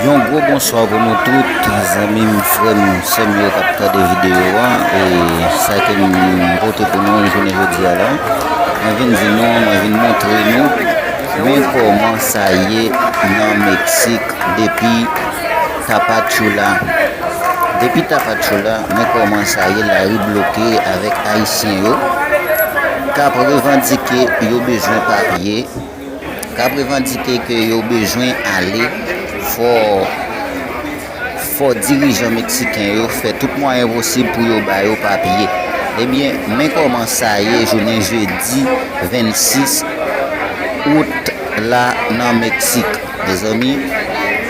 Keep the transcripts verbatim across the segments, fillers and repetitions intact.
Yon gwo bonswa pou nou tout, zanmi m, frè m, sè m yo k ap tande videyo a. E sa ke m pote pou nou jounen jodi a la, mwen vin di nou, mwen vin montre nou, men kòman sa ye nan Meksik depi Tapachula. Depi Tapachula, men kòman sa ye, lari bloke avèk Ayisyen yo k ap revandike yo bezwen papye, k ap revandike ke yo bezwen ale, fò, fò dirijan meksiken yo fè tout mwayen posib pou yo ba yo papye. Ebyen, men kòman sa ye jounen jedi vennsis out la nan Meksik. Mezanmi,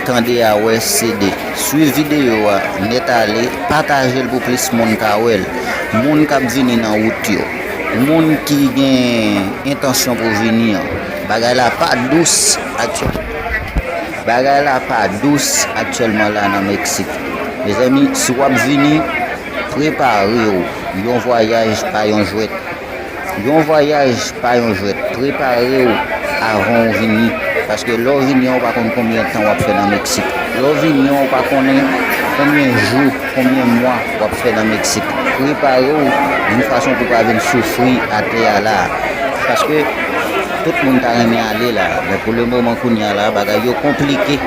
tande a wè sede. Swiv videyo a nèt ale, pataje l pou plis moun ka wè l. Moun k ap vini nan wout yo, moun ki gen entansyon pou vini an. Bagay la pa dous aktyèl. Bagay la pa dous aktyèlman la nan Meksik. Mezanmi, si w ap vini, prepare w. Yon vwayaj pa yon jwèt. Yon vwayaj pa yon jwèt. Prepare w avan w vini. Paske lè w vini an, ou pa konn konbyen tan w ap fè nan Meksik. Lè w vini an, ou pa konnen konbyen jou, konbyen mwa w ap fè nan Meksik. Prepare w yon fason pou w pa vin soufri atè a la. Paske tout moun ta renmen ale la. Men pou le moman kounye a la, bagay yo konplike.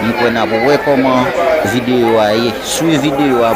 M kwè n ap wè kòman videyo a ye. Swiv videyo a.